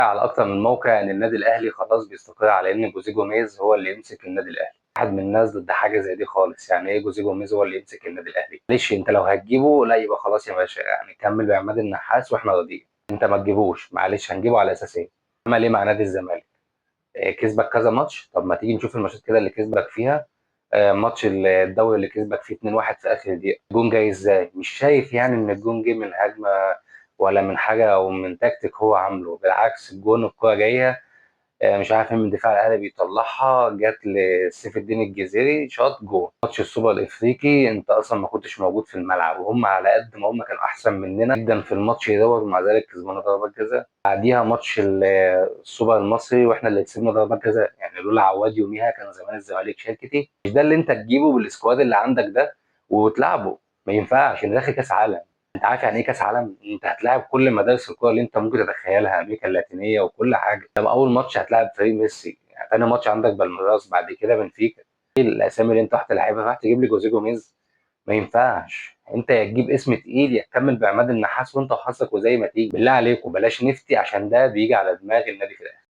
على اكتر من موقع ان النادي الاهلي خلاص بيستقر على ان جوزيه جوميز هو اللي يمسك النادي الاهلي. واحد من الناس ضد حاجة زي دي خالص. يعني ايه جوزيه جوميز هو اللي يمسك النادي الاهلي؟ معلش، انت لو هتجيبه لا يبقى خلاص يا باشا، يعني كمل بعماد النحاس واحنا راضيين. انت ما تجيبوش، معلش هنجيبه على اساس ايه؟ عمل ايه مع نادي الزمالك؟ كسبك كذا ماتش. طب ما تيجي نشوف الماتشات كده اللي كسبك فيها. ماتش الدوري اللي كسبك فيه 2-1 في اخر دقيقة، الجون جاي ازاي؟ مش شايف يعني ان الجون جه من هجمة ولا من حاجة او من تكتيك هو عامله. بالعكس، الجون الكورة جاية، مش عارف مين من دفاع الاهلي بيطلعها، جت لسيف الدين الجزيري شاط جون. ماتش السوبر الافريقي انت اصلا ما كنتش موجود في الملعب، وهم على قد ما هم كانوا احسن مننا جدا في الماتش دوت، ومع ذلك كسبونا ضربات جزاء. بعديها ماتش السوبر المصري واحنا اللي كسبنا ضربات جزاء. يعني لولا عواد يوميها كان زمان الزمالك شال كتير. مش ده اللي انت تجيبه بال squad اللي عندك ده وتلعبه؟ ما ينفعش، انت داخل كاس عالم. انت عارف يعني ايه كاس عالم؟ انت هتلاعب كل مدارس الكورة اللي انت ممكن تتخيلها، امريكا اللاتينية وكل حاجة. طب اول ماتش هتلاعب فريق ميسي، يعني تاني ماتش عندك بالميراس، بعد كده بنفيكا. ايه الاسامي اللي انت رحت تلعبها؟ راح تجيب لي جوزيه جوميز؟ ما ينفعش. انت يا تجيب اسم تقيل يا تكمل بعماد النحاس وانت وحظك وزي ما تيجي. بالله عليكم بلاش نفتي، عشان ده بيجي على دماغ النادي في الاخر.